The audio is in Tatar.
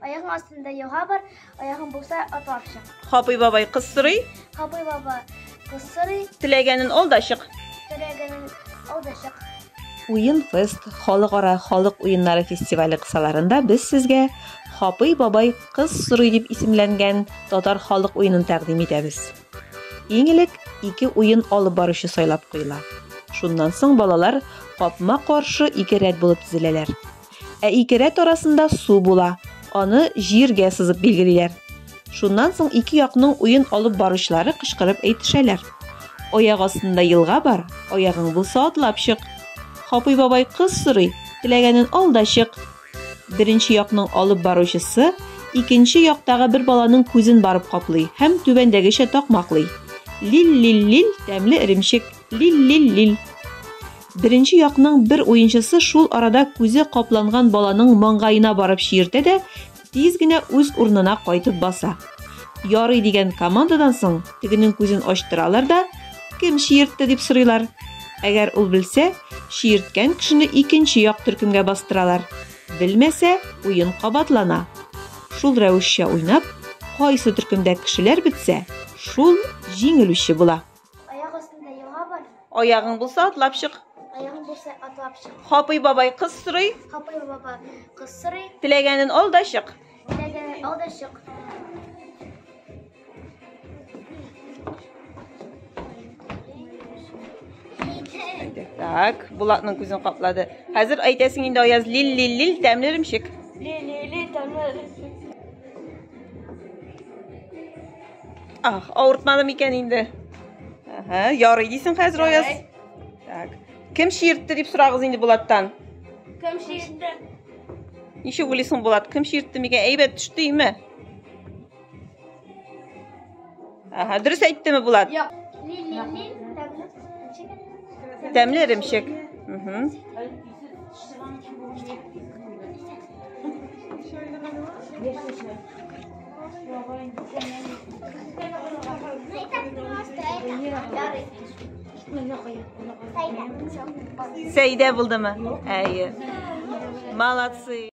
Аягың астында елга бар, аягың булса атлап чык. Хапый бабай кыз сорый. Хапый баба кыз сорый. Теләгәнен ал да чык. Теләгәнен ал да чык. Уен фест халыкара халык уеннары фестивале кысаларында без сезгә Хапый бабай кыз сорый дип исемләнгән татар халык уенын тәкъдим итәбез. Иң элек ике уен алып баручы сайлап куела. Шуннан соң балалар капма-каршы ике рәт булып тезеләләр. Ә ике рәт арасында су була, аны җиргә сызып билгелиләр. Шуннан соң ике якның уен алып баручылары кычкырып әйтешәләр. Аяк астында елга бар, аягың булса атлап чык. Хапый бабай кыз сорый, теләгәнен ал да чык. Беренче якның алып баручысы икенче яктагы бер баланың күзен барып каплый һәм түбәндәгечә такмаклый. Лил-лил-лил, тәмле эремчек, лил-лил-лил. Беренче якның бер уенчысы шул арада күзе капланган баланың маңгаена барып чиертә дә, тиз генә үз урынына кайтып баса. Ярый дигән командадан соң тегенең күзен ачтыралар да, кем чиертте дип сорыйлар. Әгәр ул белсә, чиерткән кешене икенче як төркемгә бастыралар. Белмәсә, уен кабатлана. Шул рәвешчә уйнап, кайсы төркемдә кешеләр бетсә, шул җиңелүче була. Аяк астында елга бар. Аягың булса атлап чык. Аягың булса атлап чык. Хапый бабай кыз сорый. Хапый баба кыз сорый. Теләгәнен ал да чык. Теләгәнен ал да чык. Так, Булатның күзен каплады. Хәзер әйтәсең инде Аяз лил-лил-лил тәмле эремчек. Ли-ли-ли тәмле эремчек. Ах, авыртмады микән инде? Ага, ярый дисең хәзер Аяз. Так. Кем чиертте дип сорагыз инде Булаттан. Кем чиертте? Ничек уйлыйсың, Булат, кем чиертте микән? Әйбәт төште име? Ага, дөрес әйттеме Булат? Юк. Ли-ли-ли тәмле эремчек. Тәмле эремчек. Угу. Сәйдә булдымы? Әйе. Молодцы.